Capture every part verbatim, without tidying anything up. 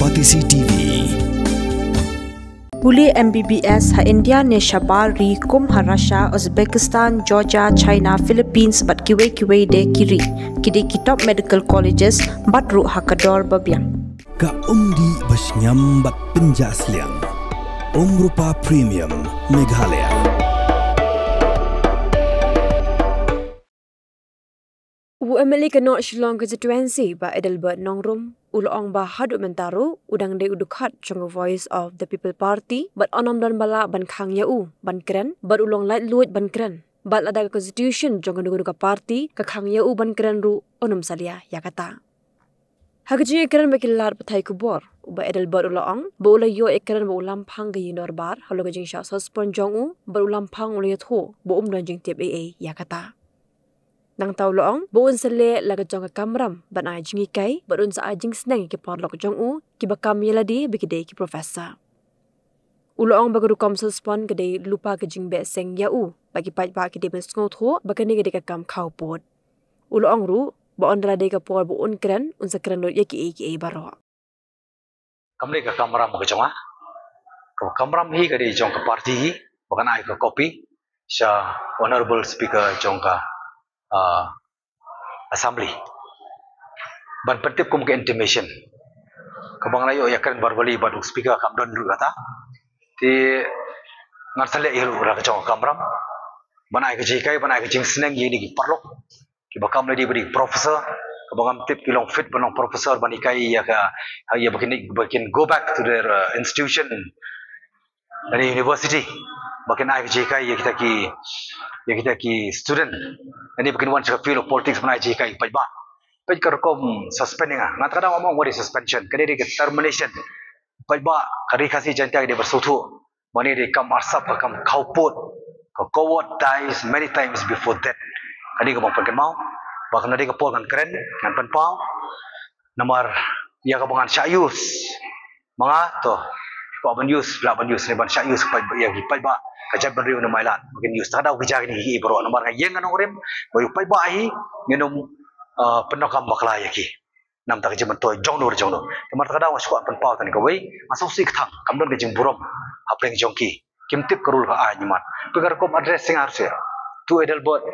Batesi T V. Pule M B B S ha India ne shabar ri kum ha Russia, Uzbekistan, Georgia, China, Philippines bad kiwei kiwei de ki ri. Ki dei ki top medical colleges bad ruh ha ka dor ba biang. Ka umdih ba shngiam bad pynjah sliang. Umrupa Premium Meghalaya. U M L A ka North Shillong Constituency Bah Adelbert Nongrum u la ong ba haduh mynta ruh u dang dei u dkhot jong ka Voice of the People Party bad un ym don ba lah ban khang ïa u ban kren bad u long laitluid ban kren. Bad lada ka constitution jong kano kano ka party ka khang ïa u ban kren ruh un ym salia ïa kata. Ha ka jingïakren bad ki lad pathai khubor, u Bah Adelbert u la ong ba u la ïoh ïakren bad u Lamphang ka ïing dorbar halor ka jingshah suspend jong u bad u Lamphang u la ïathuh ba um don jingtip ei ei ïa kata. Nangta u la ong ba un sa leh la ka jong ka kamram ban ai jinghikai bad un sa ai jingsneng ïa ki paralok jong u kiba kam ïa lade ba ki dei ki professor. U la ong ba ka rukom suspend ka dei lypa ka jingbeh seng ïa u bad ki paidbah ki dei ban sngewthuh ba kane ka dei ka kam khawpud. U la ong ruh ba ynda la dei ka por ba un kren un sa kren lut ïa kiei kiei baroh. Kam dei ka kamram ka jong nga. Ka kamram hi ka dei jong ka party hi ba kan ai ka copy sha Honorable Speaker jong ka, ah, Assembly ban pyntip kum ka intimation. Kaba nga la ïoh ïakren verbally bad u Speaker kam don ruh kata. Te ngan sa leh ïa ruh la ka jong ka kamram ban ai ka jinghikai ban ai ka jingsneng ïa kine ki paralok kiba kam lade ba dei professor, kaba ngam tip ki long fit ban long professor ban hikai ïa ka, ïa ba kin, ba kin go back to their, uh, institution, lane university, ba kin ai ka jinghikai ïa kita ki, ïa kita ki student, lane ba kin wan sha ka field of politics ban ai jinghikai paidbah. Peit ka rukom suspend ïa nga, nga ta ka daw ong ba dei suspension, ka dei ka termination. Paidbah ka Ri Khasi Jaiñtia ka dei ba sngewthuh ba kane dei kam arsap, ka kam khawpud, ka coward dies many times before death. Kane kaba nga pynkynmaw ba kane dei ka por ngan kren, ngan pynpaw. Namar ïa kaba ngan shah use ma nga to, kwah ban use, lah ban use, ne ban shah use paidbah, ïa ki paidbah, ka jaitbynriew ne mailat ba kin use. Ta ka daw ki jia kine kiei baroh namar nga ïeng, nga nongrim ba ïa u paidbah hi ngin ym, uh, pyndonkam bakla ïa ki. Namar ta ka jingmyntoi jong no jong no. Namar ta ka daw nga shu kwah pynpaw tang kawei, nga sngewsih kthang, kam don ka jingburom hapdeng jong ki. Kim tip ka rule ka aiñ, mat. Peit ka rukom address shisha. To Adelbert,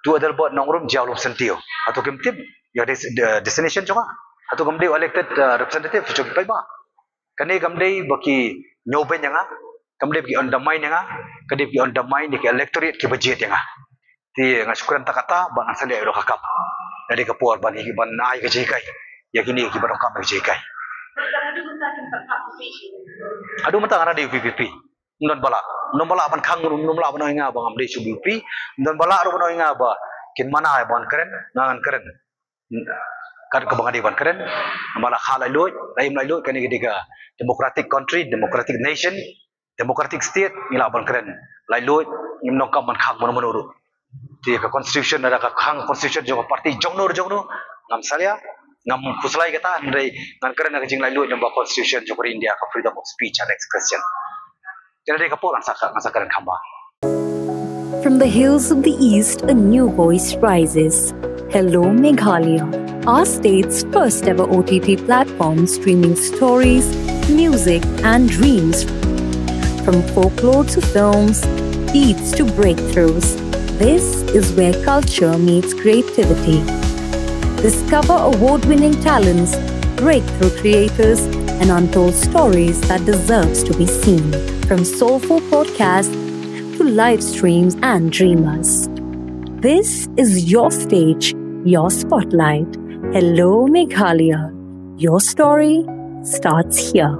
to Adelbert Nongrum Jowai Lum Syntiew. Hato kim tip ïa des-, de-, destination jong nga? Hato kam dei elected, uh, representative jong ki paidbah? Kane kam dei ba ki ñiewbeiñ ïa nga, kam dei ba ki undermine ïa nga, ka dei ba ki undermine ïa ki electorate kiba jied ïa nga. Te nga shu kren tang kata ba ngan sa leh ïa ka kam. Ka dei ka por ban, ban ai ka jinghikai ïa kine kiba donkam ka jinghikai. Haduh mynta nga dei u V P P. Ym don ba lah, ym don ba lah ban khang, ym don ba lah ban ong ïa nga ba ngam dei shuh V P P. Ym don ba lah ruh ban ong ïa nga ba kin mana ïa ba ngan kren, nga ngan kren. Kat kaba nga dei ban kren, namar la kha laitluid, la im laitluid, kane ka dei ka democratic country, democratic nation, democratic state, ngi lah ban kren laitluid, ngim donkam ban khang mano mano ruh. Te ka constitution, lada ka khang constitution jong ka party jong no jong no, ngam salia, ngam khuslai kata, hynrei ngan kren ha ka jinglaitluid namar constitution jong ka ri India ka freedom of speech and expression. Te lada ka por ngan sa, ngan sa kren kham bha. From the hills of the East, a new voice rises. Hello Meghalaya, our state's first ever O T T platform streaming stories, music, and dreams. From folklore to films, beats to breakthroughs, this is where culture meets creativity. Discover award winning talents, breakthrough creators, and untold stories that deserves to be seen. From soulful podcasts to live streams and dreamers. This is your stage, your spotlight. Hello Meghalaya. Your story starts here.